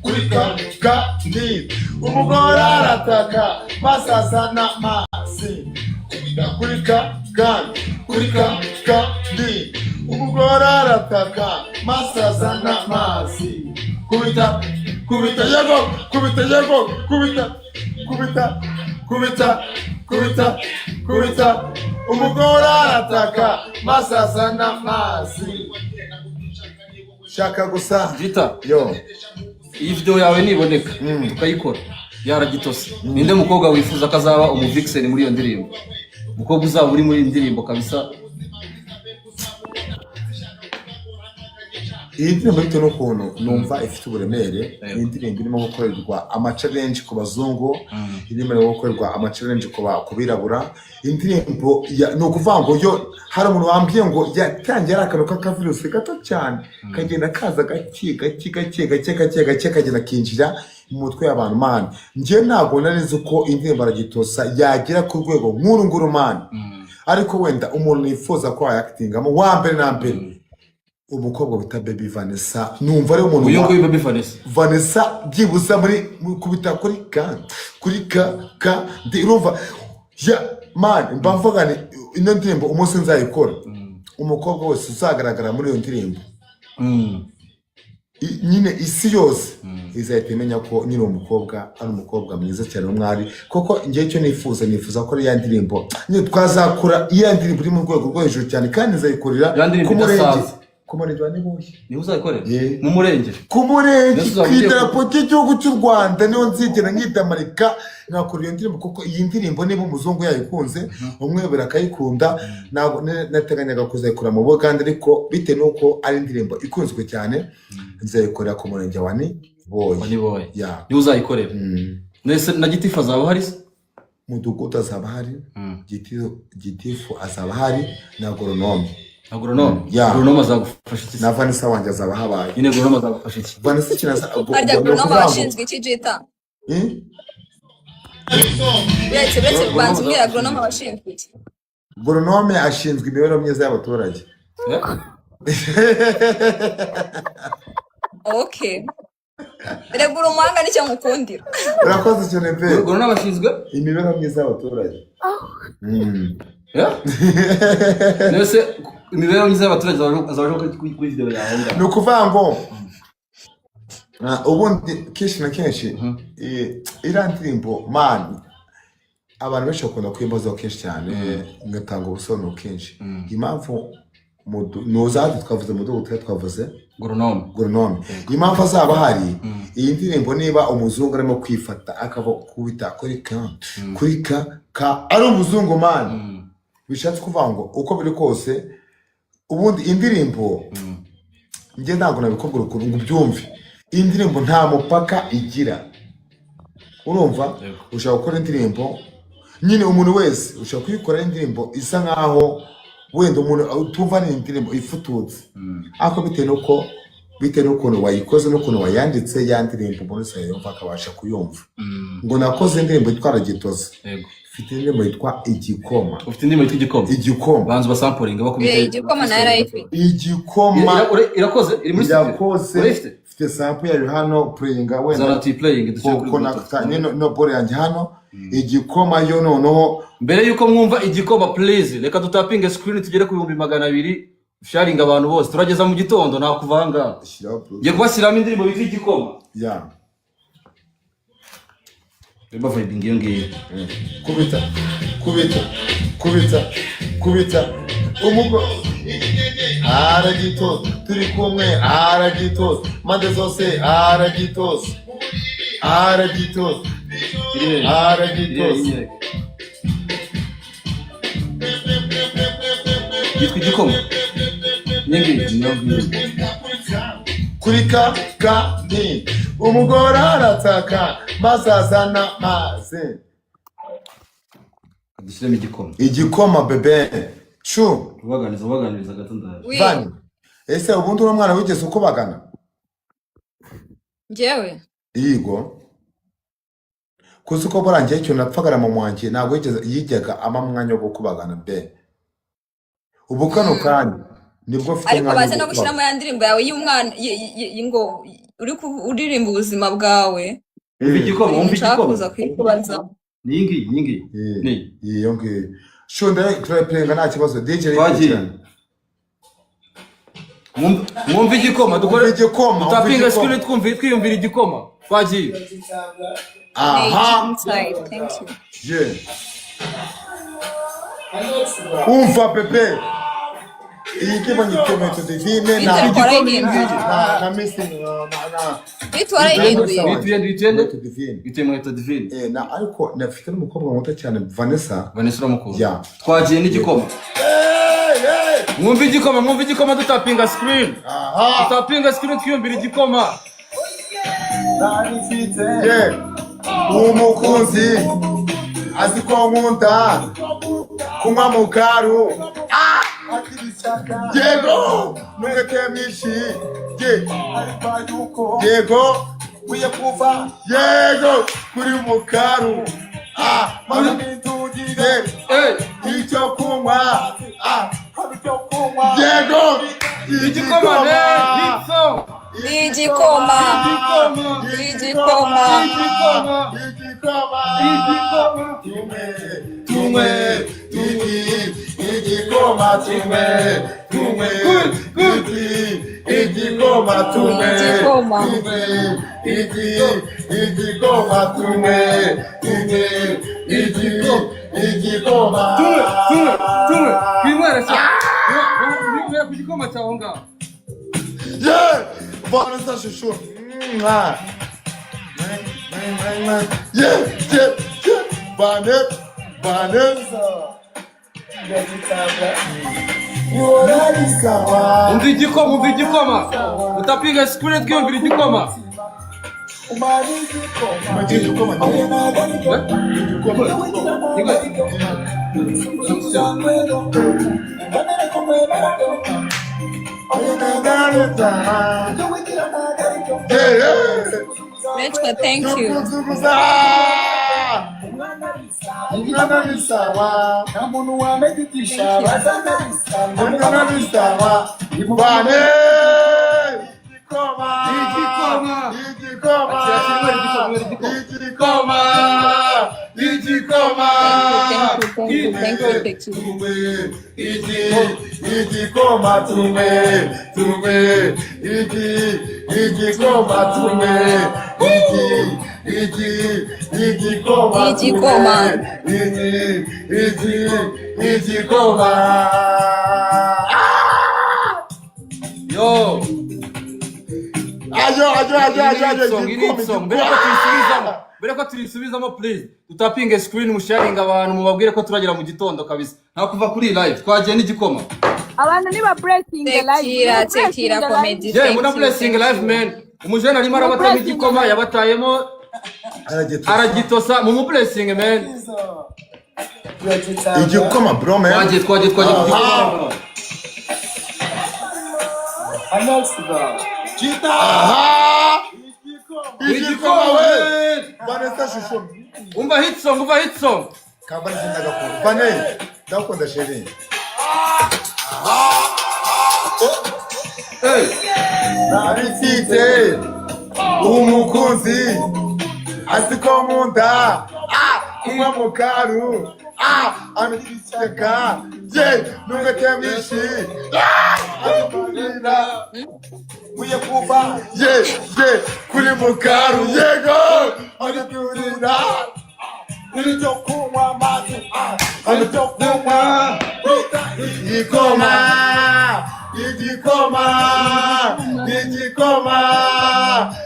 Kuri ka ka ndi umugore arataka masasa n'amazi. Kuri ka ka, kuri ka ka ndi umugore arataka masasa n'amazi. Kubita, kubita, yego, kubita, yego, kubita, kubita, kubita, kubita, kubita. Umugore arataka masasa n'amazi. Shaka gusa. Jita. Yo. Iyi video yawe niboneka tukayikora yaragitose, ninde mukobwa wifuza ko azaba umuvixen muri iyo ndirimbo, umukobwa uzaba uri muri iyi ndirimbo kabisa? Iyi ndirimbo, bitewe n'ukuntu numva ifite uburemere, ni indirimbo irimo gukorerwa amachallenge ku bazungu, irimo gukorerwa amachallenge ku birabura. Indirimbo ni ukuvuga ngo yo hari umuntu wambwiye ngo yatangiye ari akantu k'akavirusi gato cyane, kagenda kaza gake gake gake gake gake gake, kagenda kinjira mu mutwe y'abantu. Man, njyewe ntabwo nari nzi ko indirimbo Aragitosa yagera ku rwego nk'uru nguru, man. Ariko wenda umuntu nifuza ko wayakitingamo wa mbere na mbere, umukobwa bita Baby Vanessa. Numva ari umuntu Uyu nguyu Baby Vanessa? Vanessa, byibuze muri kubita kuri ka, kuri ka ka ndi, urumva ya man, mba mvuga ni ino ndirimbo umunsi nzayikora, umukobwa wese uzagaragara muri iyo ndirimbo, nyine isi yose izahita imenya ko nyine uwo mukobwa ari umukobwa mwiza cyane w'umwari. Koko ngewe icyo nifuza, nifuza ko ari ya ndirimbo nyine twazakora, iya ndirimbo iri mu rwego rwo hejuru cyane, kandi nzayikorera Ya ndirimbo ku murenge. idasaza. Ku murenge wa Niboye. Niho uzayikorera? Yeah. Mu murenge? Ku murenge. Mbese uzaba Ku ugiye idarapo ry'igihugu cy'u Rwanda niho nzigera nkidamarika nkakora iyo ndirimbo, kuko iyi ndirimbo niba umuzungu yayikunze, umwebera akayikunda, ntabwo nateganyaga kuzayikora mu Bugande, ariko bitewe n'uko ari indirimbo ikunzwe cyane, nzayikorera ku murenge wa Niboye. Wa Niboye? Ya. Niho uzayikorera? Mm. Nese na gitifu azaba ahari se? Mudugudu azaba ahari, gitifu azaba ahari na goronome. Agoronome? Ya. Agoronome azagufasha iki se? Na Vanessa wanjye azaba ahabaye. Nyine agoronome azagufasha iki? Vanessa ikintu Harya ni agoronome ukuvuga ngo abashinzwe iki, Jita? Eh? Uretse Agoronome banza umbwira, azagufasha agoronome iki? abashinzwe iki? Goronome ashinzwe imibereho myiza y'abaturage. Eh? Okay, regura umuhanga, nicyo nkukundira. Urakoze cyane pe. Agoronome ashinzwe imibereho myiza y'abaturage. Eh? Nese imibereho myiza y'abaturage azabaje kuri video yawe Ni ngaho? ukuvuga ngo ubundi kenshi na kenshi iriya ndirimbo, man, abantu benshi bakunda kuyimbazaho kenshi cyane, ngatanga ubusobanuro kenshi. Impamvu nuzazi twavuze mudugudu, twari twavuze Goronome. Goronome, impamvu azaba ahari, iyi ndirimbo niba umuzungu arimo kwifata akava kubita kuri ka, kuri ka ka, ari umuzungu, man, bishatse kuvuga ngo uko biri kose ubundi indirimbo, njye ntabwo nabikubwira ukuntu ngo ubyumve, indirimbo nta mupaka igira, urumva? Yego. Ushobora gukora indirimbo nyine umuntu wese ushobora kuyikora indirimbo isa nkaho wenda umuntu utumva ni indirimbo ifututse, ariko bitewe n'ukuntu wayikoze n'ukuntu wayanditse, ya ndirimbo umuntu wese yayumva akabasha kuyumva. Ngo nakoze indirimbo yitwa Ragitoza. Mfite indirimbo yitwa Igikoma. Ufite indirimbo yitwa Igikoma? Igikoma. Banza ubasampuringe bakubite. Eh, Igikoma nayo arayifite. Igikoma. Irakoze, iri muri studio? Irakoze. Urayifite? Mfite sample yayo hano, playinga wenda. Zana tuyiplayinge, dushyire kuri Konakta Bluetooth. no bore yanjye hano, Igikoma yo noneho. Mbere yuko mwumva Igikoma, please reka dutapinge screen tugere ku 200,000, sharinga abantu bose. Turageza mu gitondo, nta kuva aha ngaha. Shyiraho Bluetooth. Ngiye kubashyiramo indirimbo bita Igikoma. Ya. Reba vibing iyo ngiyo. Kubita, kubita, kubita, kubita. Umugo aragitoza, turi kumwe, aragitoza mpande zose, aragitoza, aragitoza. Iri hehe? Iri hehe? Aragitoza. Inyereke. Yitwa Igikoma, iyo ngiyo? Niyo ngiyo. Kuri ka ka ndi umugore arataka maze azana mazi. Dushyiremo Igikoma. Igikoma, bebe shu. Ubaganiriza, ubaganiriza gato, ndaje. Wi. Vani, ese ubundi uno mwana wigeze ukubagana? Njyewe? Yigo, kuzi ko burangiye ikintu napfagara mu mwanjye, ntabwo yigeze yijyaga ama mwanya wo gukubagana be. Ubu kano kanya Nibwo mfite Ariko umwanya baze wo no gukora. gushyiramo ya ndirimbo yawe y'umwana ngo uri uririmba ubuzima bwawe. Umva igikoma, Ibintu umva nshaka igikoma. kuza kuyikubaza. Ni iyi ngiyi, ni iyi ngiyi. Ni iyi. Iyo ngiyo shunda turayipenga, nta kibazo, DJ. Twagiye. Mwumve igikoma dukore. Umva igikoma, umva Tutapinga igikoma. screen, twumve, twiyumvira igikoma. Twagiye. Aha. Inside, thank you. Yeah. Umva bebe, iyi ndirimbo nyitwa Divine na Beat warayihinduye. na missing na Beat warayihinduye. Bituye, bituye nde? Muheto Divine. Bituye Muheto Divine. Eh, na ariko nafite n'umukobwa muto cyane, Vanessa. Vanessa uramukunda? Yeah. Twagiye n'igikoma. Hey, hey! Mwumve igikoma, mwumve igikoma, dutapinga screen. Aha. Dutapinga screen, twiyumvira igikoma. Yeah. Umukunzi azi ko nkunda kunywa mu karu. Ah! Yego, nureke myinshi. Yego, yego, kuri mu karu. Ah, Hey! icyo kunywa. Ah, yego. Igikoma ne hit song. Igikoma. Igikoma. Igikoma. Igikoma. Igikoma. Igikoma. Tunywe, tunywe, igikoma, tunywe, tunywe, igikoma, tunywe, Igikoma. tunywe, igikoma, tunywe, tunywe, igikoma. Tunywe, tunywe, tunywe, twinywere se. Twinywere ku gikoma cyawe aho ngaho. Yeah! Vanessa Chuchu. Mwah. Yeah. Vanessa, Vanessa. Umva igikoma, umva igikoma, utapinga screen, twiyumvira igikoma. Igikoma. Igikoma. Metro, thank you. Umwana bisawa, Nta muntu wameditisha bazanabisanga. Umwana bisawa, bane igikoma, Igikoma. Igikoma, Akira, akira, igikoma, igikoma, igikoma, Thank you, thank you, thank you, thank you. Tunywe igikoma, tunywe, tunywe igikoma, tunywe igikoma, Igikoma. tunywe igikoma. Yo. Ayo, ayo, ayo, ayo, ayo. Iyi ni Igikoma. song, mbere ko tuyisubizamo, mbere ko tuyisubizamo, please dutapinge screen, musharinga abantu, mubabwire ko turagera mu gitondo kabisa, nta kuva kuri iyi live. Twagiye n'igikoma. Abantu niba blessing live. Tekira, tekira comedy. Yeah. Thank Muna you, blessing thank live you. man, umujene arimo arabatamo Blessing igikoma, live. yabatayemo, aragitosa, mu blessing man. Igikoma, bro, man. Twagiye, twagiye, twagiye ku gikoma. Aha, igikoma we. Man. Vanessa Shusho. Umva hit song, umva hit song. Ka Vanessa ndagakunda, Vane, ndagukunda chérie. Hey. Nabifite umukunzi azi ko nkunda kunywa mu karu, aniseka ye nubwo mwinshi abikurira ye ye kuri mu karu, yego, abikurira Ibyo kunywa amazi, ibyo kunywa. Igikoma, igikoma, igikoma,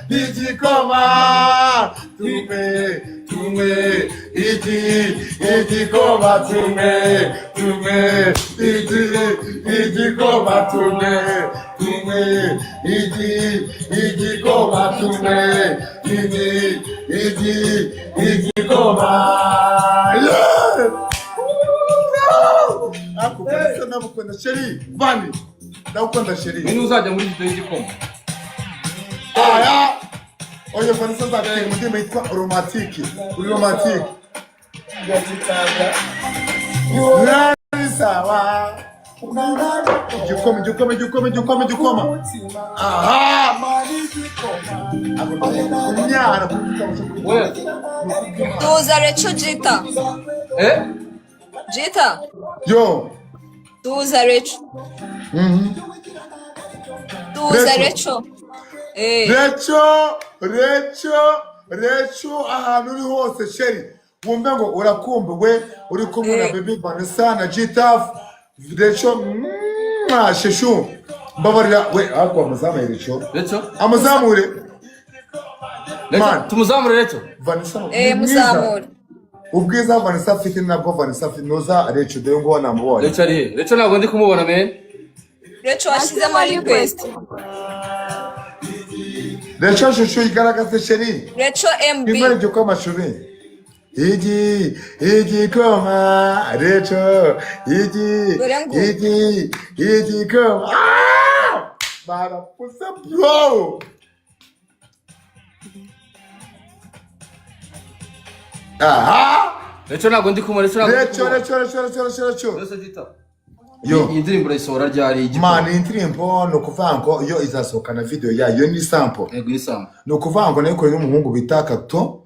igikoma, tunywe, tunywe igikoma, tunywe, tunywe igikoma, tunywe, tunywe igikoma, tunywe igikoma. Yeah! Ako Vanessa, ndagukunda chérie, Vani, ndagukunda chérie. Nini uzajya muri video y'igikoma? Aya oya, Vanessa azatera mu ndirimbo yitwa Romantique, uri romantique sawa. Igikoma, igikoma, igikoma, igikoma, igikoma. Aha, kunyara. We. Tuza Recho, Jita. Eh. Jita. Yo. Tuza Recho. Tuza Recho. Recho. Eh. Recho, Recho, Recho, ahantu uri hose chérie, wumve ngo urakumbuwe, uri kumwe na Eh. Baby Vanessa na Gtaf. Recho, mwah, sheshu, mbabarira we, ariko amuzamure Recho. Recho. Amuzamure. Recho. Man. Tumuzamure Recho. Vanessa Eh, ni mwiza. muzamure. Ubwiza Vanessa afite ni nabwo Vanessa afite, noza Recho, dore ngo namubonye. Recho ari he? Recho ntabwo ndi kumubona, man. Recho washyizemo request. Recho shushu, igaragaze chérie. Recho MB. Inywera igikoma chérie. Igi, igikoma, Recho, igi, Dore ngo. igi, igikoma. Ah! Barafuze bro. Aha! Recho ntabwo ndi kumubona. Recho ntabwo ndi Recho, kumubona. Recho, Recho, Recho, Recho, Recho. Recho Jita. Yo. Iyi ndirimbo urayisohora ryari, igikoma? Man, iyi ndirimbo ni ukuvuga ngo iyo izasohoka na video yayo ni sample. Yego, ni sample. Ni ukuvuga ngo nayikoreye n'umuhungu bita Kato.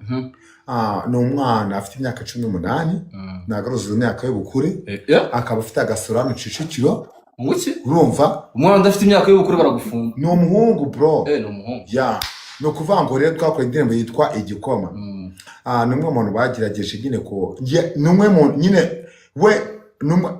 Ah, ni umwana afite imyaka 18, ntabwo aruzuza imyaka y'ubukure, Eh, yeah. akaba afite agasura hano Kicukiro. Ngo iki? Urumva? Umwana udafite imyaka y'ubukure baragufunga. Ni umuhungu, bro. Eh, ni umuhungu. Ya, ni ukuvuga ngo rero twakoze indirimbo yitwa Igikoma. Ah, ni umwe mu bantu bagerageje nyine ko ni umwe mu nyine we ni umwe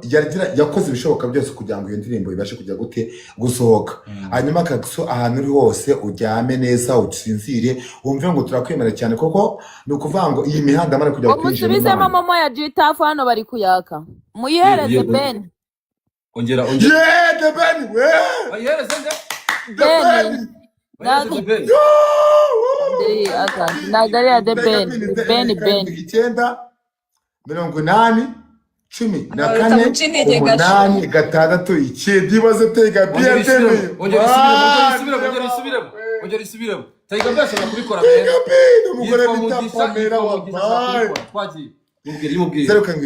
yakoze ibishoboka byose kugira ngo iyo ndirimbo ibashe kujya gute gusohoka. Hanyuma Kagso, ahantu uri hose uryame neza usinzire, wumve ngo turakwemera cyane, kuko ni ukuvuga ngo iyi mihanda amara kujya Ngo musubizemo momo ya Gitafu, hano bari kuyaka, muyihereze. Yego. Ben. Ongera, ongera. Yeah, The Ben we. Bayihereze nde? The Ben. Ben. Bayihereze The Ben. Yo! Ntabwo ari iya The Ben, Ben Ben. 9 80 14 Utamuca intege, Gashu. 8 6 9. Ibaze tega. Ongera isubiremo. BM. Ongera isubiremo, ongera isubiremo, ongera isubiremo, ongera isubiremo. Tiger B ashobora kubikora, man. Tega B ni umugore Yitwa bita Mugisha, Pamela. yitwa Mugisha, ashobora Wabaye. kubikora. Twagiye, mubwire, mubwire. 0 7 9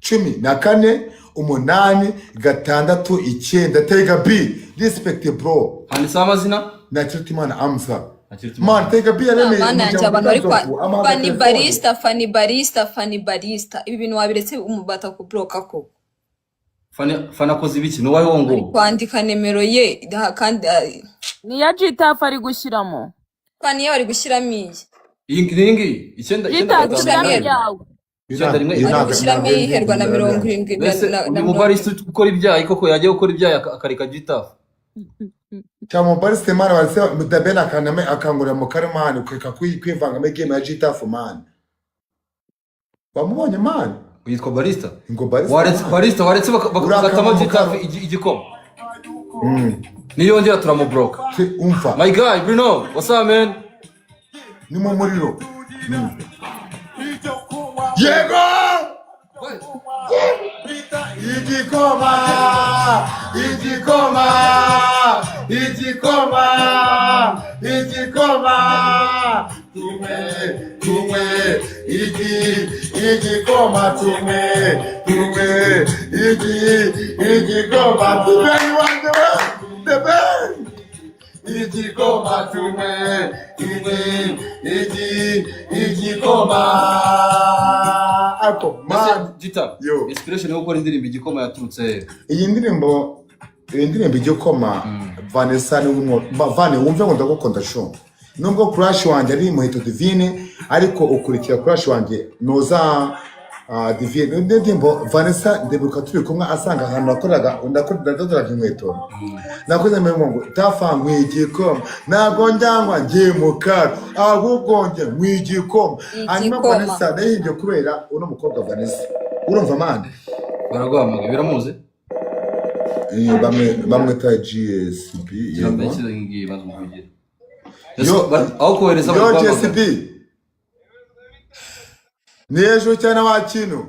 80 14 8 6 9. Tega B, respect bro. Handitseho amazina. Ntakirutimana Amza. Ntakirutimana. Man, Tega B yaremeye Mana yanjye, umuryango abantu bari kwa Nzovu, amuha Fani telefone. Barista, Fani Barista, Fani Barista, ibi bintu wabiretse umubata kubloka ko. Fani, Fani akoze ibiki? Ni uwahe wo Ari ngo? kwandika nimero ye kandi ah, Ni iya Gitafu ari gushyiramo. Fani ye bari gushyiramo iyi. Iyi ngiyi, ngiyi 9 9 Gitafu, 5 shyiramo 7. iyawe. 91. Iyi Ari ntabwo gushyiramo ntabwo iyi iherwa na ari 70 na Mbese na uyu na mubarista ukora ibyayi koko yajya gukora ibyayi akareka Gitafu? Cyangwa mubariste man, baretse The Ben akaname akangurira mu kare man, ukareka kwivanga muri game ya Gitafu man. Wamubonye man? Yitwa Barista. Ngo barista Waretse man. Barista, waretse Urakama bagatamo mu Gitafu karo. igikoma. Niyongera turamubloka. Umva. My guy Bruno, what's up, man? Ni mu muriro. Yego, igikoma, igikoma, igikoma, igikoma, tumwe tumwe igikoma, tumwe tumwe igikoma, tumwe iwanjye we The Ben, igikoma, tumwe tumwe igikoma ako Mbese man. Gita, Yo. inspiration yo gukora indirimbo Igikoma yaturutse he? Iyi ndirimbo Igikoma, Vanessa ni umwe Vane, wumve ngo ndagukunda sho, nubwo crush wanjye ari Muheto Divine, ariko ukurikira crush wanjye noza Divine. Indi ndirimbo Vanessa ndibuka turi kumwe asanga ahantu nakoraga nadodoraga inkweto, nakoze mu ngo tafa nkwiye igikoma, ntabwo njyangwa ngiye mu karo, ahubwo njye nkwiye igikoma. Hanyuma Igikoma. Vanessa nayihimbye kubera uno mukobwa Vanessa, urumva man? Baraguhamagaye, biramuzi. Eh, bamwe bamwita GSB. Gira Yego. mbere ngiyi banza umuvugire. Yo. Aho kohereza Yo. bari guhamagara. GSB ni hejuru cyane wa kintu.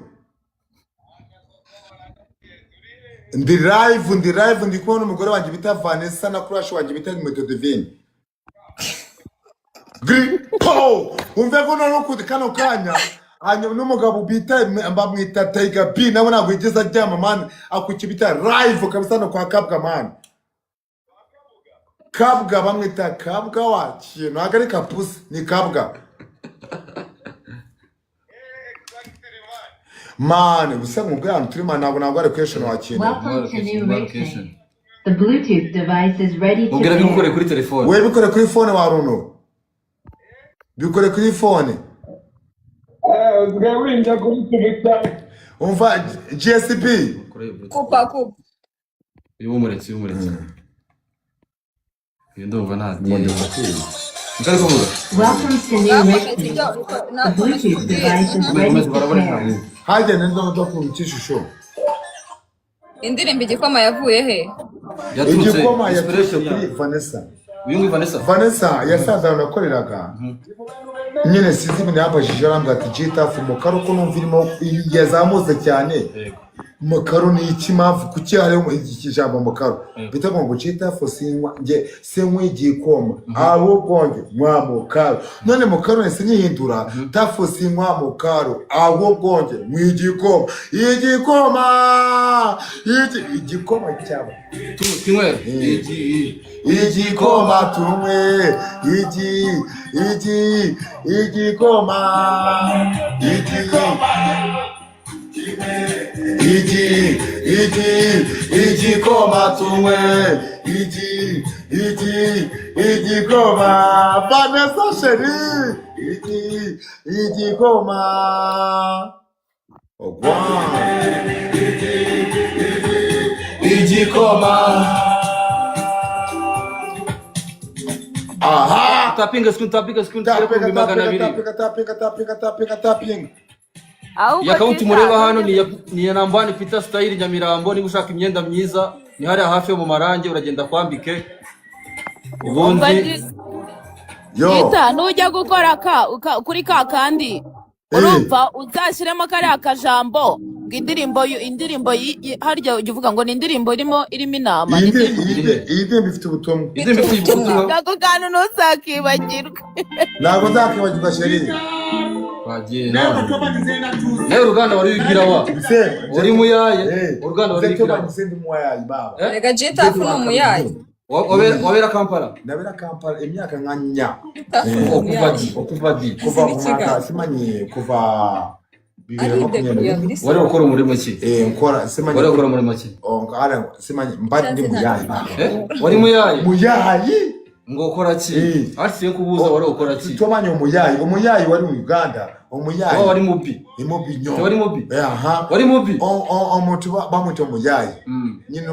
Ndi live, ndi live, ndi kubona umugore wanjye bita Vanessa na crush wanjye bita Muheto Divine. Gri po, wumve ko noneho kano kanya Hanyuma n'umugabo bita, bamwita Tiger B, nawe ntabwo yigeze aryama, man, akukibita live kabisa no kwa Kabwa, man. Kabwa, bamwita Kabwa wa kintu, ntabwo ari Kapusi, ni Kabwa, man. Gusa mu bwantu turi, man, ntabwo ari question wa kintu. Welcome to new Location. Rixing. The Bluetooth device is ready to Mubwira bigukore pair. kuri telefone. We, bikore kuri phone wa runo, bikore kuri phone. Usigaye winjira kuri Twitter. Umva GSP. Kuri Bluetooth. Kupa kupa. Uyu mumuretse, uyu mumuretse. Uyu ndumva nta dini. Niko ari kuvuga. Welcome to new Bakomeza Rixing. ibyo The nakomeza Bluetooth kubwira. device is ready Komeza to barabona pair. ntabwo. Hagenda nzo kumva ishusho. Indirimbo igikoma yavuye he? Yaturutse Igikoma yaturutse inspiration kuri ya. Vanessa. Uyu nguyu Vanessa. Vanessa yasanze ahantu nakoreraga nyine, sinzi ibintu yambajije, arambwira ati: "Gitafu mukaru ko numva irimo yazamutse cyane, Yego. mukaru ni iki? Mpamvu kuki hariho iki jambo mukaru?" Bita ngo gitafu sinywa, nge sinywa igikoma, ahubwo nge nywa mukaru. None mukaru nahise nyihindura tafu sinywa mukaru, ahubwo nge nywa igikoma, igikoma, igikoma cyaba Tu tinywera. Igi. Igikoma tunywe, igi igi igikoma, igi igi igi igikoma tunywe, igi igi igikoma. Vanessa chérie, igi igikoma ogwa. Igikoma. Aha. Tapinga screen, tapinga screen tugere ku Tapinga. 200,000. Tapinga, tapinga, tapinga, tapinga, tapinga. Ahubwo Iyi account Tita, mureba hano ni iya Nambani Peter Style Nyamirambo. Niba ushaka imyenda myiza, ni hariya hafi yo mu marangi, uragenda kwambike umva. Ubundi Yo. Tita, nujya gukora kuri ka kandi, urumva uzashyiremo kariya kajambo ngo indirimbo harya ujya uvuga ngo ni indirimbo irimo inama, Iyi ni iyi ndirimbo ifite ubutumwa. Indirimbo ifite ubutumwa. Ako kantu ntuzakibagirwe. Ntabwo nzakibagirwa, chérie. Bagiye nawe, nawe uruganda wari wigira wa uri muyaye, uruganda wari wigira wa. Ndi muyayi baba. Eh? Rega, Gitafu ni umuyayi. Wabera Kampala. Nabera Kampala imyaka nka nya. Gitafu ni Okuva umuyayi. di, okuva di? Kuva mu Ikiganza. mwaka simanyi kuva bibiri na Aride makumyabiri na kuya rimwe. biri. Wari gukora umurimo ki? Nkora simanyi. Wari gukora umurimo ki? Oh, simanyi mbadi ndi muyayi baba. Eh? Wari muyaye? Muyayi. Ngo ukora ki? Eh. Ariko kubuza, wari ukora ki? Tumanye umuyayi, umuyayi wari mu Uganda, umuyayi. Waba wari mubi? Ni mubi nyo. Wari mubi? Aha. Wari mubi? Omuntu bamwita umuyayi. Nyine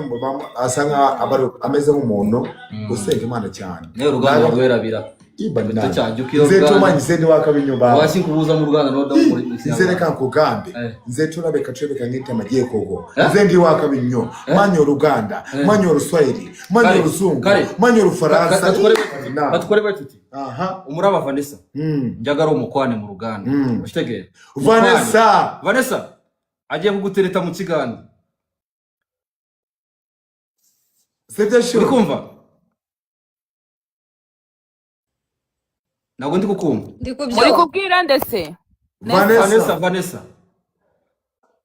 asa nkaho ameze nk'umuntu usenga Imana cyane. Nawe uruganda rwerabira. Iba Gito nani. cyanjye ukiyo Nze ruganda. tumanyi nze ndiwakabinyumba. Wasi nkubuza mu ruganda no damu muri. Nze reka nkugambe. Eh. Nze turabeka turebeka ngite amagiye kogo. Eh? Nze ndiwakabinyo. Eh? Manyi Oluganda, Eh. manyi Oluswahili, manyi Kare, Oluzungu, kare. manyi Olufaransa. Na. Batukore batuti. Aha. Umuraba Vanessa. Njagara umukwane mu ruganda. Ukitegera. Vanessa. Vanessa agiye kugutereta mu kiganza. Sibyo Uri shu? kumva? Ntabwo ndi kukumva. Ndi Muri kubyumva. kubwira ndetse? Vanessa, Vanessa. Vanessa.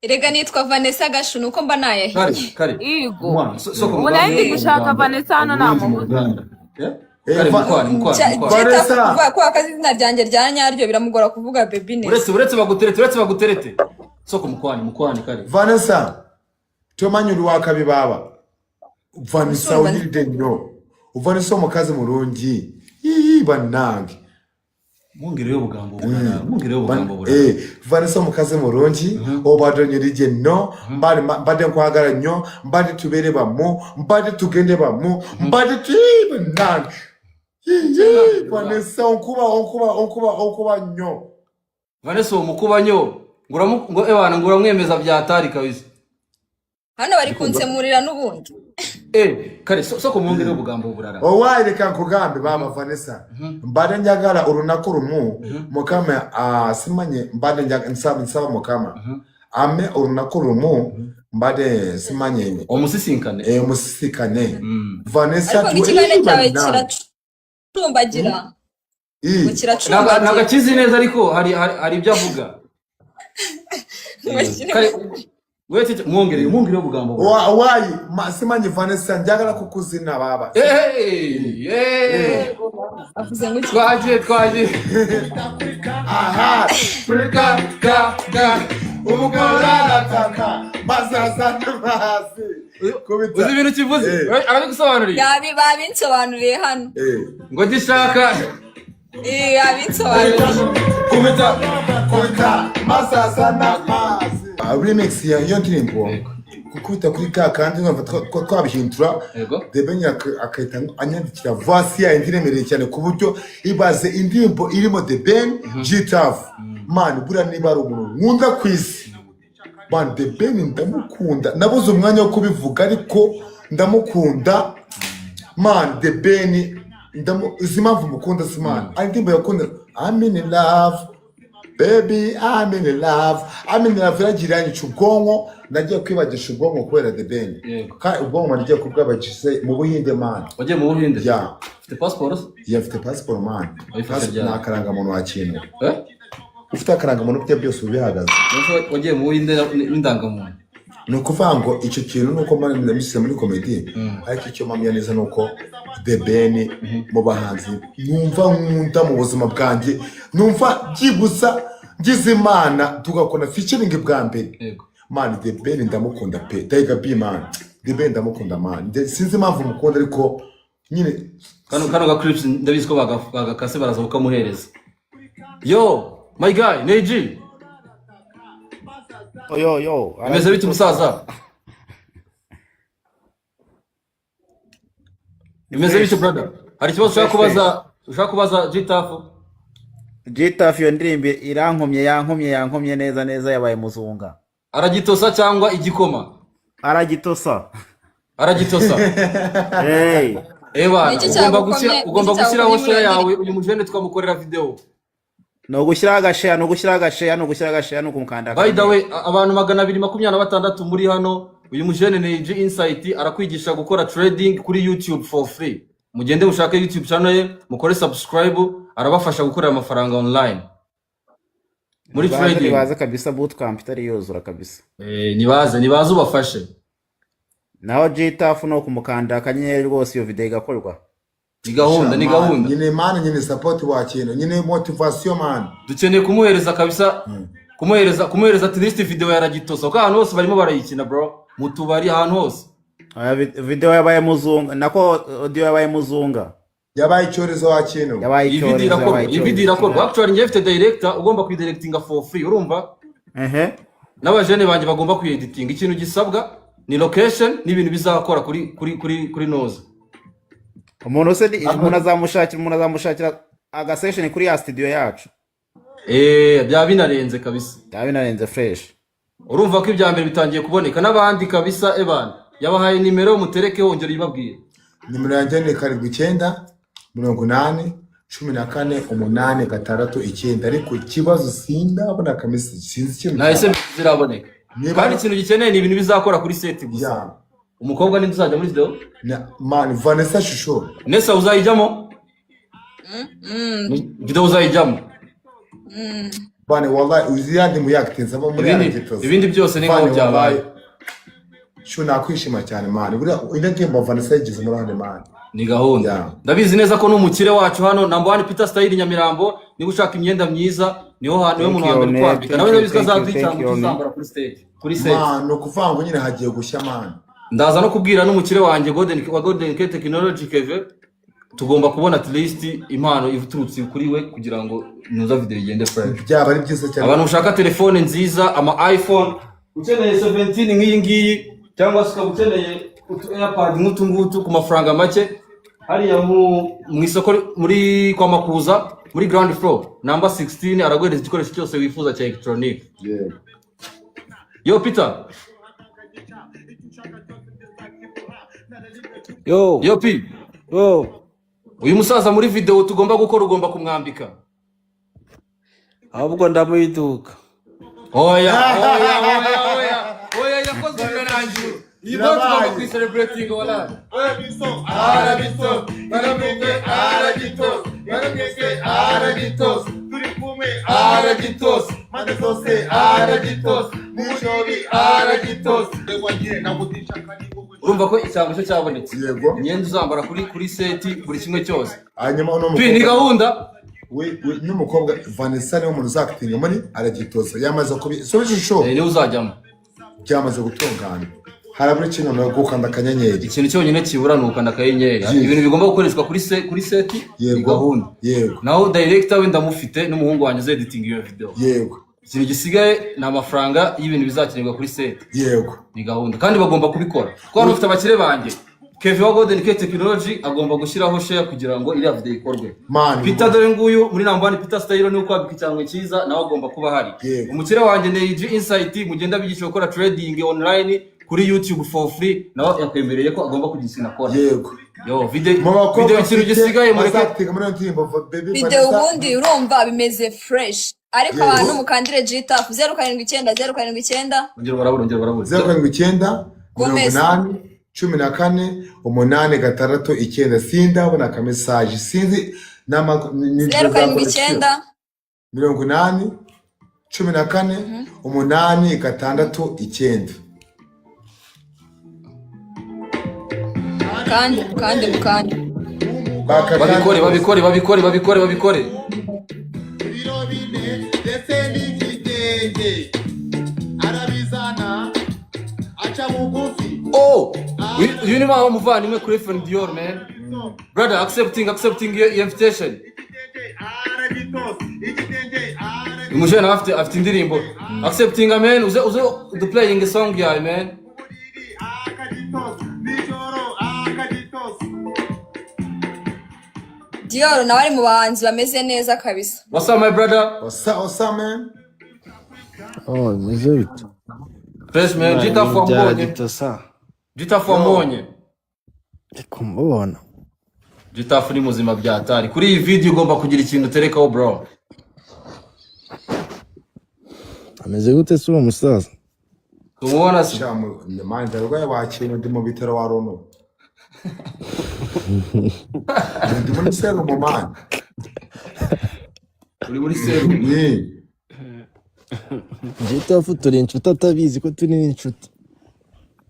Erega nitwa Vanessa Gashu, nuko mba Kare, nayahinnye. kare. Igo. Mwana, soko Ubu mu nari ndi Rwanda. gushaka Vanessa hano namubuze. Eh? Eh, Kare, mukwane, mukwane, mukwane. Vanessa. Gitafu kuvuga ko akazi izina ryanjye rya nyaryo biramugora kuvuga baby neza. Uretse baguterete, uretse baguterete. Soko mukwane, mukwane kare. Vanessa. Tomanyi uri wakabi baba. Vanessa Ndumva. uyiride nnyo. Vanessa omukazi mulungi. Ii bannange. Mwongereyo obugambo obulala, mwongereyo obugambo obulala. Vanessa omukazi mulungi, obadde onyirije nnyo, mbadde nkwagala nnyo, mbadde tubeere bamu, mbadde tugende bamu, mbadde bannange. Ii, Vanessa onkuba, onkuba, onkuba, onkuba nnyo. Vanessa omukuba nnyo. Ngo ewana ngo uramwemeza byatari kabisa. Hano bari kunsemurira n'ubundi. Eh, kare soko mwongereyo obugambo obulala. Owaayi leka nkugambe baaba Vanessa, mbadde njagala olunaku lumu Mukama simanye mbadde nsaba Mukama ame olunaku lumu mbadde simanye Omusisinkane. Musisikane Vanessa. Ariko ngo ikiganiro cyawe bannange. kiracumbagira. Ngo Ii. Ntabwo kiracumbagira. akizi neza, ariko hari ibyo avuga. Ngo Kare wete mwongereye, mwongereye ubugambo bwawe. Wayi simanyi Vanessa, njagala kukuzina baba. Hey, hey. Avuze ngo iki? Twagiye, twagiye. Aha. Ka ka ka. Umugore arataka maze azana hasi. Kubita. Uzi ibintu kivuze? Eh. Arabigusobanuriye. Babinsobanuriye hano. Ngo gishaka Babinsobanuriye. Kubita. Kubita maze azana amazi. Remix ya iyo ndirimbo, gukubita kuri ka kandi numva twabihindura. The Ben agahita anyandikira verse yayo iremereye cyane, ku buryo ibaze indirimbo irimo The Ben, G-Tuff. Man, buriya niba ari umuntu nkunda ku isi, man, The Ben ndamukunda. Nabuze umwanya wo kubivuga, ariko ndamukunda, man. The Ben uzi impamvu mukunda si, man? Ari indirimbo yakunda, "I'm in love, baby, I'm in love, I'm in love", yaragiye yanyica ubwonko. Nagiye kwibagisha ubwonko kubera The Ben. Kandi ubwonko nagiye kubwabagisha mu Buhinde, man. Wagiye mu Buhinde? Ya. Ufite passport se? Yeah, mfite passport, man. Wayifashe Passport ryari? ni akarangamuntu wa kintu. Eh? Ufite akarangamuntu bye byose uba bihagaze. Mbese wagiye mu Buhinde n'indangamuntu? Ni ukuvuga ngo icyo kintu ni uko mbona muri comedy, ariko icyo mpamya neza ni uko The Ben mu bahanzi numva nkunda mu buzima bwanjye, numva byibuza ngize Imana tugakora featuring bwa mbere. Man, The Ben ndamukunda pe. Tiger B, man, The Ben ndamukunda, man. Sinzi impamvu mukunda, ariko nyine. Kano ga clips ndabizi ko bagakase, baraza kukamuhereza. Yo, my guy Neji. Yo yo. Bimeze bite, umusaza? Bimeze bite, brother? Hari ikibazo ushaka kubaza, ushaka kubaza G-Tuff? G-Tuff, iyo ndirimbo irankomye, yankomye, yankomye neza neza, yabaye muzunga. Aragitosa cyangwa igikoma? Aragitosa. Aragitosa. Hey. Eba. Niki Ugomba cyagukomye- gushyira, ugomba niki gushyiraho cyagukomye share muri iyo yawe, uyu mujene twamukorera video. Ni ugushyiraho agashare, ni ugushyiraho agashare, ni ugushyiraho agashare, ni ukumukanda. By the way, abantu 226 muri hano, uyu mujene ni G Insight, arakwigisha gukora trading kuri YouTube for free. Mugende mushake YouTube channel ye, mukore subscribe, arabafasha gukorera amafaranga online muri Nibaze. trading. Nibaze kabisa, bootcamp itari yuzura kabisa. Nibaze, nibaze ubafashe. Naho G-Tuff ni ukumukanda akanyenyeri rwose, iyo video igakorwa. Ni gahunda, ni Man, gahunda. Nyine man, nyine support wa kintu, nyine motivation, man. Dukeneye kumuhereza kabisa, kumuhereza at least video yaragitosa, kuko ahantu hose barimo barayikina, bro, mu tubari, ahantu hose. Aya video yabaye muzunga, nako audio yabaye muzunga. Yabaye icyorezo wa kintu. Yabaye Iyi video icyorezo. irakorwa. Yabaye Iyi video icyorezo. irakorwa. Actually njye mfite director ugomba kuyidirectinga for free, urumva? Ehe. N'abajene banjye bagomba kuyeditinga. Ikintu gisabwa ni location n'ibintu bizakora kuri noza. Umuntu se umuntu azamushakira agasession kuri ya studio yacu. Byaba binarenze kabisa. Byaba binarenze fresh. Urumva ko ibya mbere bitangiye kuboneka n'abandi kabisa. Evan yabahaye nimero, mutereke, wongera uyibabwire. Nimero yanjye ni 79 80 14 869, ariko ikibazo sindabona kamisi, sinzi ikintu. Nahise ziraboneka. Niba- Kandi ikintu gikeneye ni ibintu bizakora kuri set gusa. Ya. Umukobwa ninde uzajya muri video? Man, Vanessa Shusho. Nesa, uzayijyamo? Video uzayijyamo? Bane, wallahi uzi yandi muyakitinze abo muri Ibindi byose ni nkaho Bane, byabaye. wallahi. Shu, nakwishima cyane, man. Buriya ino ndirimbo Vanessa yagize uruhare, man. Ni gahunda. Yeah. Ndabizi neza ko n'umukire wacu hano, number one Peter Style Nyamirambo, niba ushaka imyenda myiza niho hantu, niwe muntu wa mbere utwambika. Nawe ndabizi ko azaduha icyango tuzambara kuri stage, kuri set. Man, ni ukuvuga ngo nyine hagiye gushya, man. Ndaza no kubwira n'umukire wanjye Golden wa Golden K Technology Keve, tugomba kubona at least impano iturutse kuri we kugira ngo nuza video igende fresh. Byaba ari byiza cyane. Abantu mushaka telefone nziza, ama iPhone, ukeneye 17 nk'iyi ngiyi, cyangwa se ukaba ukeneye utu AirPod nk'utu ngutu ku mafaranga make, hariya mu isoko muri kwa Makuza, muri ground floor number 16, araguhereza igikoresho cyose wifuza cya electronic. Yeah. Yo Peter. Yo. Yo P. Yo. Uyu musaza muri video tugomba gukora, ugomba kumwambika. Ahubwo ndamuha iduka. Oya, oya, oya, oya, oya, yakozwe birarangiye. Iyi boy tugomba kuyicelebrating, wala. Arabito, baramwite aragito, baramwite aragitos, turi kumwe aragitos. Mpande zose aragitose, nijoro aragitose. Urumva ko icyangwe cyo cyabonetse. Yego. Imyenda uzambara kuri set, buri kimwe cyose. Hanyuma uno Pi ni mukobwa gahunda. we n'umukobwa Vanessa niwe muntu uzakitinga muri aragitoza, yamaze kubi so ishusho. Niwe uzajyamo. Byamaze gutungana, harabura ikintu no gukanda akanyenyeri. Ikintu cyonyine kibura ni ukanda akanyenyeri. Yes. Ibintu bigomba gukoreshwa kuri set ni gahunda. Naho director we ndamufite, n'umuhungu wanjye uzeditinga iyo video. Ikintu gisigaye ni amafaranga y'ibintu bizakenerwa kuri set. Ni gahunda kandi bagomba kubikora kuko hano ufite abakire banjye. Kevin wa Golden K Technology agomba gushyiraho share kugira ngo iriya video ikorwe. Man. Peter dore nguyu muri number one, Peter Style ni ukwambika icyangwe cyiza, nawe agomba kuba ahari. Umukire wanjye ni G Insight, mugenda bigisha gukora trading online kuri YouTube for free, nawe yakwemereye ko agomba kugira ikintu akora. Yo, video Mu bakobwa video, ikintu mfite gisigaye mureke. bazakitinga muri iyo ndirimbo, baby Video. Vanessa. Ubundi urumva bimeze fresh, ariko abantu mukandire Gtaf 079 079. Ongera barabura, ongera barabura. 079 mirongo Gomez. inani 14 8 6 9. Sindabona akamesaje, sinzi ni 079. 80 14 8 6 9. Kandi mukande, mukande. Babikore, babikore, babikore, babikore, babikore. Ibiro 4 ndetse n'igitenge arabizana, aca bugufi. Oh, uyu ni wa muvandimwe kuri FN Dior, man. Brother, accepting your invitation. Uyu mujene nawe afite indirimbo. Accepting, man, uze du playing song yawe, man. Dior nawe ari mu bahanzi bameze neza kabisa. What's up, my brother? What's up, what's up, man? Oh, bimeze bite? Fresh, man. Jita Ibintu Fambonye. byaragitosa. Jita Fambonye. Ndi kumubona. Jitafu ni muzima byatari. Kuri iyi video ugomba kugira ikintu uterekaho, bro. Ameze gute se uwo musaza? Tumubona se? Man, ndarwaye wakintu, ndi mu bitaro wa Rono, ndi muri serumu, man. Uri muri serumu? Ni. Jitafu turi inshuti atabizi ko turi n'inshuti.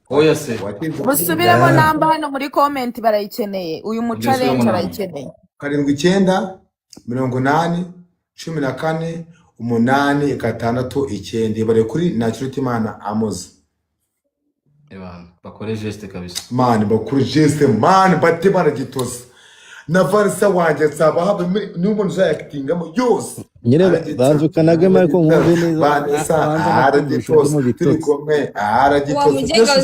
Oya se. Musubiremo namba hano muri comment, barayikeneye uyu mu Ongera usubiremo challenge. namba. Arayikeneye. 79 80 14 8 6 9, bari kuri Ntakirutimana Amoze. Ebana, bakore geste kabisa. Man, bakuru geste, man, bate baragitoza na Vanessa wanjye nsaba habe n'umuntu uzayakitingamo yose. Nyine Aragitoza. banza ukanagemo ariko nkumve neza. Vanessa Banza nakumvisha ndi aragitoza mu turi bitotsi. kumwe aragitoza. Wa mugenga.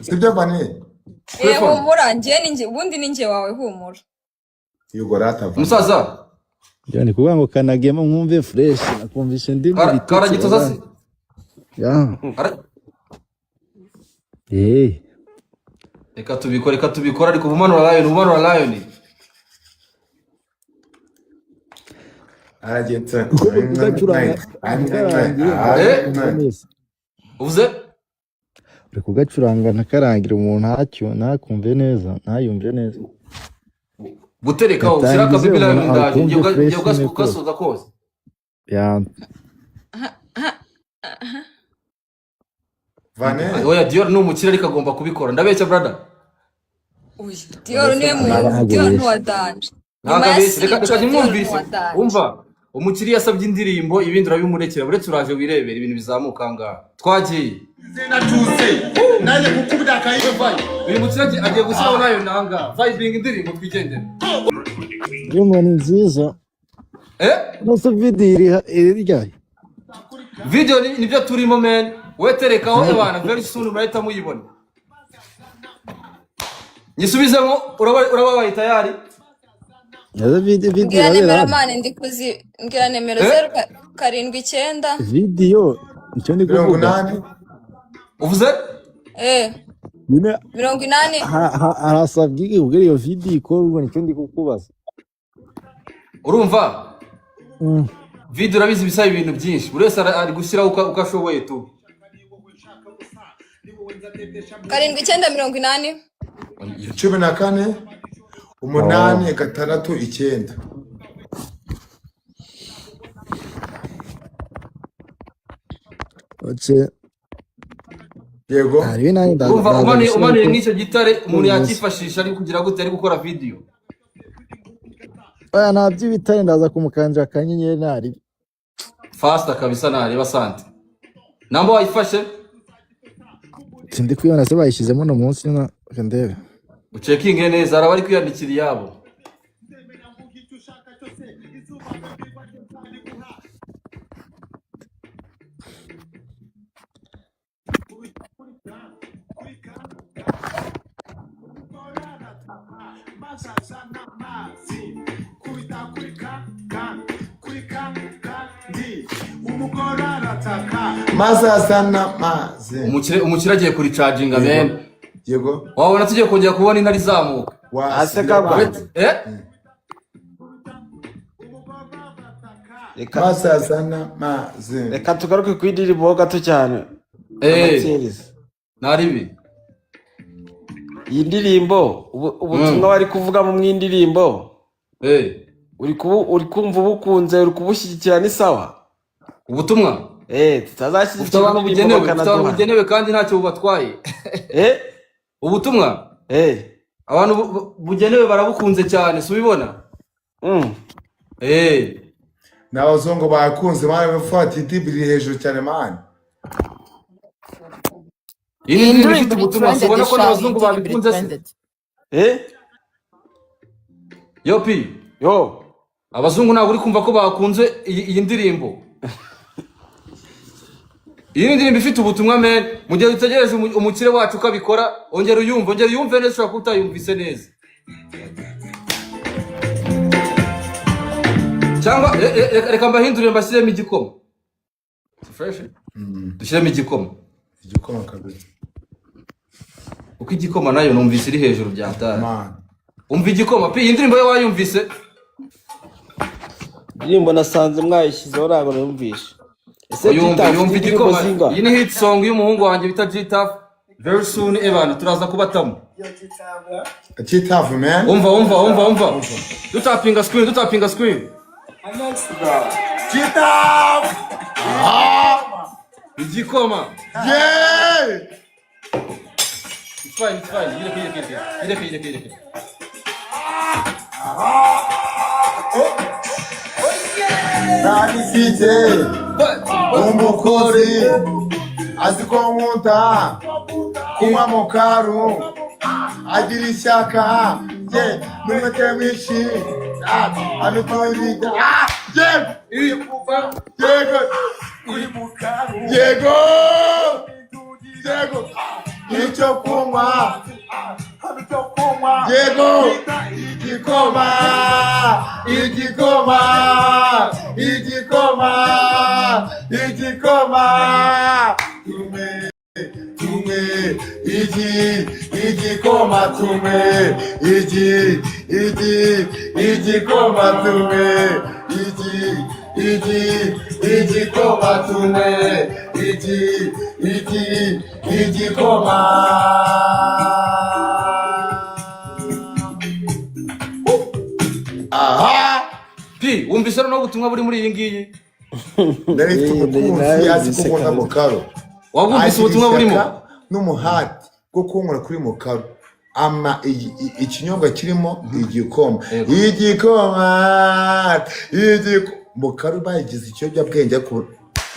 Sibyo, Vane? Eh, humura, njye ni njye, ubundi ni njye wawe, humura. Yugo rata Vanessa. Umusaza. Njye ni kuvuga ngo kanagemo nkumve fresh, nakumvisha ndi mu bitotsi. Karagitoza se? Ya. Eh. Reka tubikore, reka tubikore, ariko ubumanura lion, ubumanura lion. Aragenda. Kuko uri kugacuranga nakarangira Eh? ntakumva neza. Uvuze? Uri kugacuranga ntakarangira umuntu ntacyo ntakumve neza, ntayumve neza. Guterekaho ushyira Gatangize akabibi lion umuntu ndaje. akumve Ngiye fresh nyine rwose. ugasoza kose. Ya. Vane. Oya, Dior ni umukire ariko agomba kubikora. Ndabeshya, brother? Uyu Dior niwe Ntabwo muntu, Dior abeshya. ni uwa danger. Ntabwo Nyuma ya abeshya. Reka Sico, Dior ni nimwumvise. uwa danger. Umva, umukiriya yasabye indirimbo, ibindi urabimurekera. Uretse uraje wirebera ibintu bizamuka ngaha. Twagiye. Nanjye gukubita akayivayo. Uyu mukire agiye gushyiraho nayo nanga. Vibing indirimbo twigendere. Indirimbo ni nziza. Eh? Nose video iri ryari? Video nibyo turimo, man. We terekaho ebana, very soon murahita muyibona. Nyisubizemo, uraba tayari? Nazo video Mbwira irabera nimero hano. mane, ndi kuzi, mbwira nimero. Eh? 079. Video icyo ndi mirongo kuvuga. inani Uvuze? Eh. Nyine 80. Harasabwa iki kugira iyo video ikorwe, nicyo ndi kukubaza. Urumva? Video urabizi bisaba ibintu byinshi. Buri wese ari gushyiraho uko ashoboye tu. 79 80. 14 8 6 9. Uretse Yego. Haribi nanjye ndaza Urumva ndaza umanuye gushyiraho umanuye uko nk'icyo gitare, umuntu bimeze. yakifashisha ari kugira gute, ari gukora video. Oya, nta by'ibitare, ndaza kumukandira akanyenyeri ntaribi. Faster kabisa, nareba sante namba wayifashe. Sindi kwibona se bayishyizemo uno munsi na reka ndebe. Ucekinge neza, hari abari kwiyandikira iyabo. Maze azana mazi. Umukire agiye kuricaginga. Yego. Men. Yego. Wabona tugiye kongera kubona intare izamuka. Ase Wasubira kagwa. bana. Eh. Reka Maze azana mazi. reka tugaruke ku indirimbo ho gato cyane. Eh. Amatsinzi. Naribi. Iyi ndirimbo ubutumwa bari kuvuga mu mwindirimbo, Eh. uri kumva ubukunze, uri kubushyigikira, ni sawa. Ubutumwa Eh, bufite tutazashyigikira abantu indirimbo bugenewe, bufite abantu bakanaduha. bugenewe kandi ntacyo bubatwaye. Eh. Ubutumwa Eh. abantu bugenewe barabukunze cyane, si ubibona? Eh. N'abazungu bakunze mani, bafata idibiri hejuru cyane mani. Iyi ni Iyi indirimbo ifite ndirimbo iri ubutumwa, si trended ubona ko sha, iyi n'abazungu ndirimbo iri babikunze se? trended. Eh. Yo pi. Yo. Abazungu ntabwo uri kumva ko bakunze iyi ndirimbo. Iyi ni indirimbo ifite ubutumwa, men. Mu gihe dutegereje umukire wacu uko abikora, ongera uyumve, ongera uyumve neza, ushobora kuba utayumvise neza. Cyangwa reka mbahindurire, mbashyiremo igikoma. Si fresh? Dushyiremo igikoma. Igikoma kabisa. Kuko igikoma nayo numvise iri hejuru bya tara. Man. Umva igikoma pi, iyi ndirimbo yo wayumvise? Indirimbo nasanze mwayishyizeho, ntabwo nayumvishe. Ese Uyumve, Gita ufite yumva indirimbo igikoma. zingahe? Iyi ni hit song y'umuhungu wanjye bita G-Tuff. Very soon ebana turaza kubatamo. G-Tuff, man. Umva, umva, umva, umva. Dutapinga screen, dutapinga screen. G-Tuff! Ah! Igikoma. Yeah! It's fine, it's fine. Yireke, yireke, yireke. Yireke, yireke, yireke. Nari mfite umukozi azi ko nkunda kunywa mu karu, agira ishyaka ye n'umwete mwinshi, abiturira yego yego yego yego icyo kunywa, yego, igikoma, igikoma, igikoma, igikoma, tumwe tumwe igikoma, tumwe igi igi igikoma, tumwe igi igi igikoma, tumwe igi igi igikoma. Aha. Pi, wumvise noneho ubutumwa buri muri iyi ngiyi? Nari mfite Eh, umukunzi azi ko nayumvise nkunda kabisa. mukaro, Wabwumvise agira ubutumwa burimo? ishyaka n'umuhati bwo kunkura kuri mukaro, ama ikinyobwa kirimo igikoma. Yego. Igikoma, mukaro bayigize ikiyobyabwenge ariko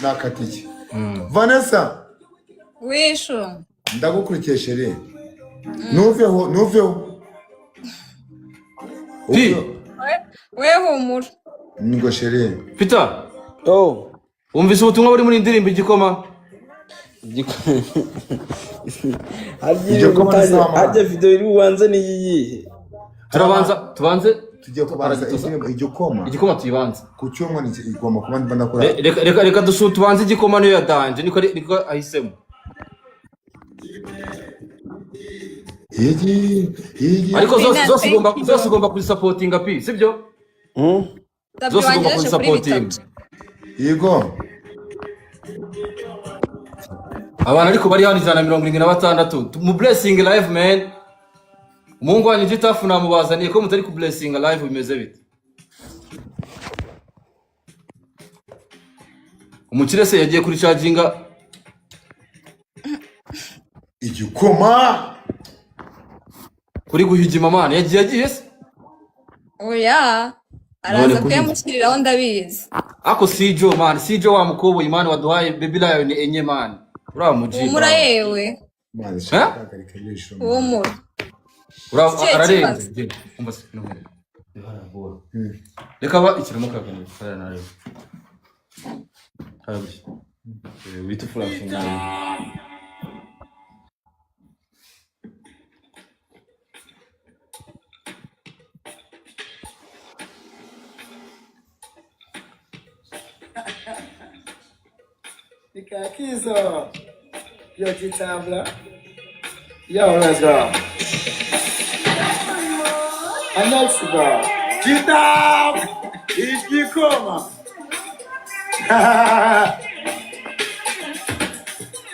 nakatike. Vanessa. Wishu. Ndagukurikiye chérie, ntuveho, ntuveho. Pi. We humura. Ngo chérie. Peter. Oh. Wumvise ubutumwa buri muri iyi ndirimbo igikoma? Harya Igikoma ni sawa, man. harya video iri bubanze ni iyihe? Turabanza tubanze. Tugiye kubanza indirimbo igikoma. Igikoma tuyibanze. Ku cyumweru igomba kuba ndimo ndakora. Reka tubanze igikoma, niyo ya danje, niko ahisemo. Igi igi. Ariko zose Pina, zose thank ugomba you. zose ugomba kuzisapotinga pi, sibyo? Dabyo Zose ugomba wangejeje kuri kuzisapotinga. 3. Yego. Abantu ariko bari hano 176, mu blessing live, man. Umuhungu wanyu G-Tuff namubazaniye, ko mutari ku blessing live bimeze bite? Umukire se yagiye kuri charginga Igikoma. Kuri guhigima man, yagiye se? Oya, None araza kuri kuyamushyiriraho, ndabizi. Ako sijo man, sijo wa mukoboyi man, waduhaye baby lion enye man, uriya muji. Humura yewe. Mwana, Eh? shaka guhagarika ijisho. Humura. Uriya Ikihe ararenze. kibazo? Genda, umva se, no, reka ba ikirimo kagana kaya nayo harabuye. Wita furashinga. Nikakizo. Yo, G-Tabla. Yo, let's go. And next go. Kitab! Igikoma.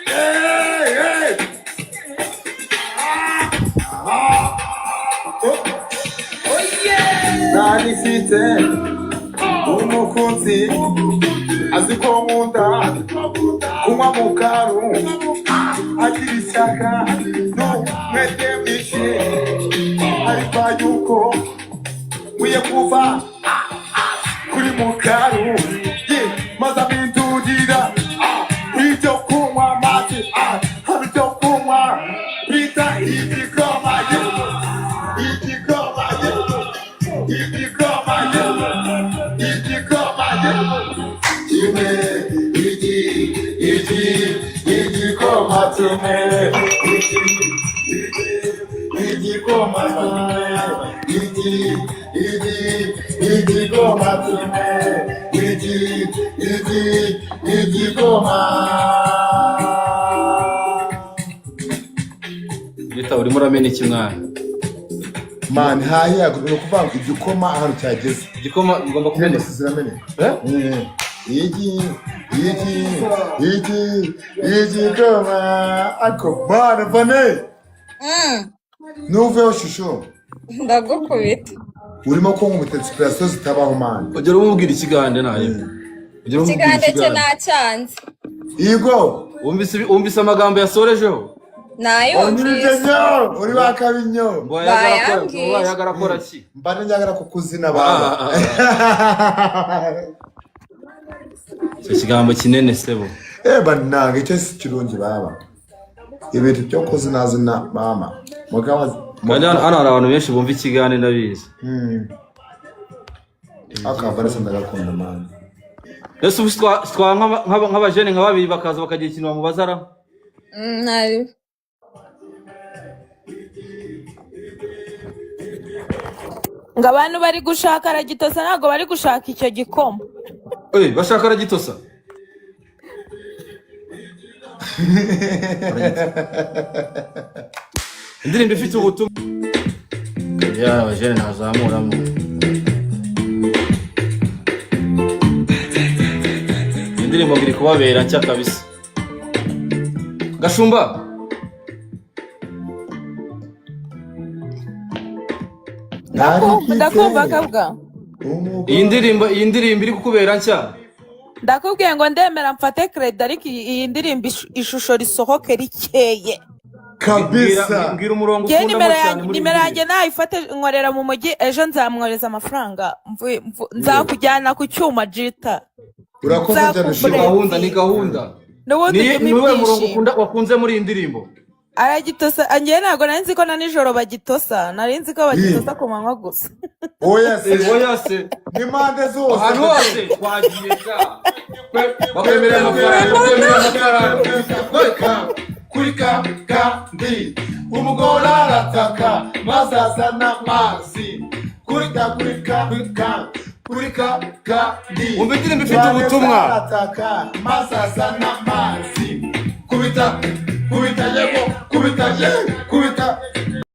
Hey, hey! Oh. Nari mfite umukunzi azi ko nkunda kunywa mu karu, agira ishyaka n'umwete mwinshi, ariko yuko nkwiye kuva kuri mukaru ye, maze amindurira ibyo kunywa amazi, haba ibyo kunywa bita igikoma ye, igikoma ye, igikoma ye, igikoma ye, kimwe, iki, iki, igikoma kimwe, iki, iki, igikoma kimwe, iki, iki, igikoma kimwe, iki, iki, igikoma. Gita, urimo uramena iki mwana? Man, hahiye, ni ukuvuga ngo igikoma ahantu cyageze. Igikoma ugomba kumeneka. Zirameneka. Eh? Iki, iki, iki, igikoma. Ako bana vane. Nuveho shusho. Ndagukubita. Urimo kunkubita inspiration zitabaho, man. Ugera umubwira ikigande nayo, ugera umubwira. Ikigande cye Ikigande. nacyanze. Igo. Wumvise amagambo yasorejeho? Nayumvise. Onyirije uri wa kabinyo. Ngo yagara akora, ngo Bayambwiye. yagara akora ki? Mbane njagara kukuzina baba. Icyo kigambo kinene sebo. Eh, banange, icyo si kirungi baba. Ibintu byo kuzinazina mama. Mugaba. Kandi hano hari abantu benshi bumva ikigande, ndabizi. Aka Vanessa ndagakunda, man. Ese ubu twa nk'abajene nka babiri bakaza bakagira ikintu bamubaza ra? Nabi. Ngo abantu bari gushaka aragitosa, ntabwo bari gushaka icyo gikoma. Eh, bashaka aragitosa. Indirimbo ifite ubutumwa ya abajene ntazamuramo. Indirimbo ngo iri kubabera nshya kabisa. Gashumba. Ndakumva, ndakumva kabwa. Iyi ndirimbo iri kukubera nshya. Ndakubwiye ngo ndemera mfate credit, ariko iyi ndirimbo ishusho risohoke rikeye. Kabisa. Mbwira umurongo Ngewe ukundamo nimero cyane yanjye, muri iyi nimero yanjye ndirimbo. nayifate, nkorera mu mujyi, ejo nzamwohereza amafaranga, nzakujyana ku cyuma jita. Urakoze cyane. Ni Shima. gahunda, ni gahunda. N'ubundi Ni ndimo ni uwuhe murongo ibyishimo. ukunda, wakunze muri iyi ndirimbo? Aragitosa. Ngewe ntabwo nari nzi ko na nijoro bagitosa, nari nzi ko bagitosa ku manywa gusa. Oya se. Oya se. N'impande zose. Ahantu hose twagiye sha, bakwemerera amafaranga, bakwemerera amafaranga. Kuri ka kandi umugore arataka maze azana amazi kuri ka, kuri ka, ka, kuri ka kandi. Umva indirimbo ifite ubutumwa. Arataka maze azana amazi, kubita, kubita, yego, kubita, ye, kubita.